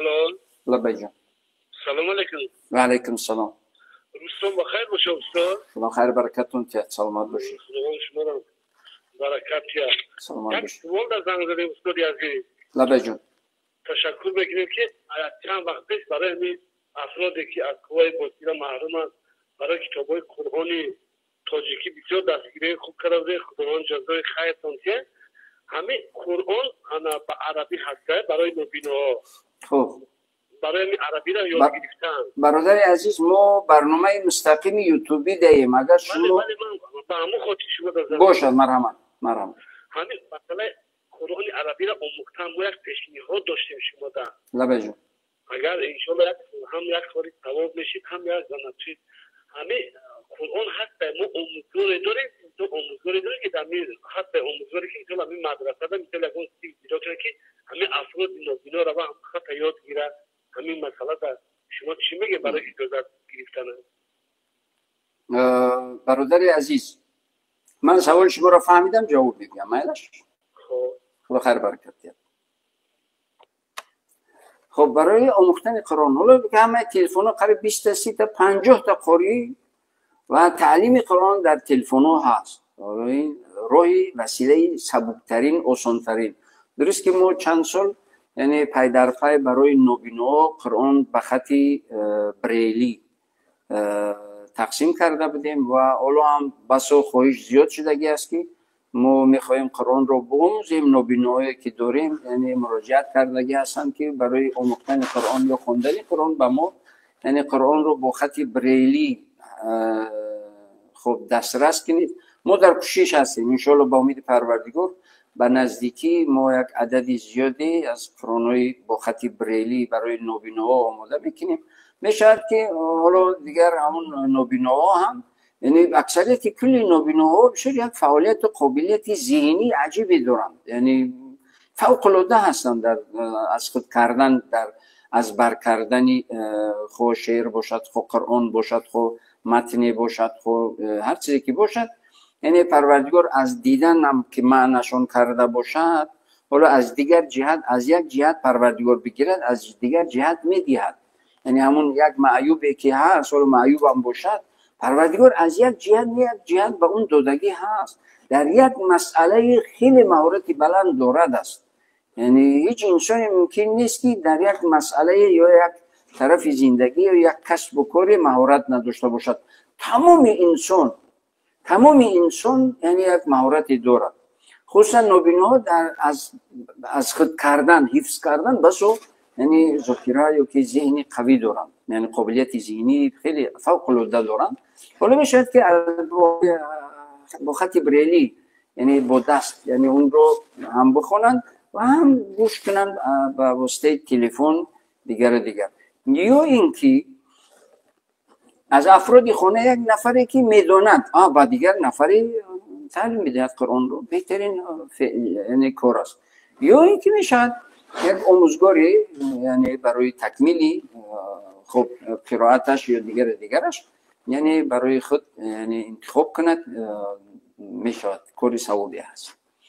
Алло. Лаббай ҷон. Салом алейкум. Ва алейкум салом. Рустам, бахайр боша, устод. Худо хайр баракатун тиҳад, саломат бошед. Худованд шуморо баракат диҳад. Саломат Як бошед. Суол дар занг задем, устоди азиз. Лаббай ҷон. Ташаккур мекунем, ки чанд вақт пеш барои ҳамин афроде, ки аз қувваи босира маҳруманд, барои китобҳои Қуръони тоҷикӣ бисёр дастгирии хуб карда будем. Худованд ҷазои хайртон диҳад. Ҳамин Қуръон ана ба арабӣ ҳаста барои нобиноҳо. Хуб. Барои ҳамин арабиро ёд гирифтан. Бародари азиз, мо барномаи мустақими ютубӣ даем, агар шумо Бале, ман ба ҳамон хотир шумо дар занг. Бошад, марҳамат, марҳамат. Ҳамин масъалаи Қуръони арабиро омӯхтан мо як пешниҳод доштем шумода. Лаббай ҷон. Агар иншоалло як ҳам як кори савоб мешид, ҳам як занатчи. Ҳамин Қуръон ҳаста, мо омӯзгоре дорем, омӯзгоре дорем, ки дар ҳаста омӯзгоре, ки иншоалло ҳамин мадрасада мисол ягон чиз ҷудо кунад, ки ҳамин афроди нобино рава ҳам хата ёд гирад. Ҳамин масъала дар шумо чӣ мегӯед барои иҷозат гирифтан? Бародари азиз, ман саволи шуморо фаҳмидам, ҷавоб мегӯям, майлаш? Хоб. Худо хайр баракат диҳад. Хоб, барои омӯхтани Қуръон ҳоло ҳамаи телефонҳо қариб 20-та, 30-та, 50-та қорӣ ва таълими Қуръон дар телефонҳо ҳаст. Ҳоло ин роҳи василаи сабуктарин, осонтарин. Дуруст ки мо чанд сол, яъне пайдарпай, барои нобиноҳо Қуръон ба хати брейлӣ тақсим карда будем ва ҳоло ҳам басо хоҳиш зиёд шудагӣ аст, ки мо мехоҳем Қуръонро биомӯзем. Нобиноҳое ки дорем, яъне муроҷиат кардагӣ ҳастанд, ки барои омӯхтани Қуръон ё хондани Қуръон ба мо, яъне Қуръонро бо хати брейлӣ хуб дастрас кунед. Мо дар кӯшиш ҳастем, иншоалло, ба умеди Парвардигор, ба наздикӣ мо як адади зиёде аз Қуръонҳои бо хати брейлӣ барои нобиноҳо омода мекунем. Мешавад, ки ҳоло дигар ҳамон нобиноҳо ҳам, яъне аксарияти кулли нобиноҳо бисёр як фаъолияту қобилияти зеҳнии аҷибе доранд, яъне фавқулода ҳастанд дар аз худ кардан, дар аз бар кардани, хо шеър бошад, хо Қуръон бошад, хо матне бошад, хо ҳар чизе ки бошад. Яъне Парвардигор аз диданам ки маънашон карда бошад, ҳоло аз дигар ҷиҳат, аз як ҷиҳат Парвардигор бигирад, аз дигар ҷиҳат медиҳад. Яъне ҳамун як маъюбе ки ҳаст, ҳоло маъюбам бошад, Парвардигор аз як ҷиҳат, як ҷиҳат ба он додагӣ ҳаст, дар як масъалаи хеле маҳорати баланд дорад аст. Яъне ҳеҷ инсоне мумкин нест, ки дар як масъалае ё як тарафи зиндагӣ ё як касбу коре маҳорат надошта бошад. Тамоми инсон, тамоми инсон, яъне як маҳорате дорад. Хусусан нобиноҳо дар аз худ кардан, ҳифз кардан басо, яъне зокира ё ки зеҳни қавӣ доранд, яъне қобилияти зеҳнӣ хеле фавқулода доранд. Ҳоло мешавад, ки бо хати брейлӣ, яъне бо даст, яъне онро ҳам бихонанд ва ҳам гӯш кунанд ба воситаи телефон, дигару дигар, ё ин ки аз афроди хона як нафаре, ки медонад, ба дигар нафаре таълим медиҳад Қуръонро, беҳтарин, яъне кор аст. Ё ин ки мешавад як омӯзгоре, яъне барои такмили хуб қироаташ ё дигару дигараш, яъне барои худ, яъне интихоб кунад, мешавад, кори савобе ҳаст.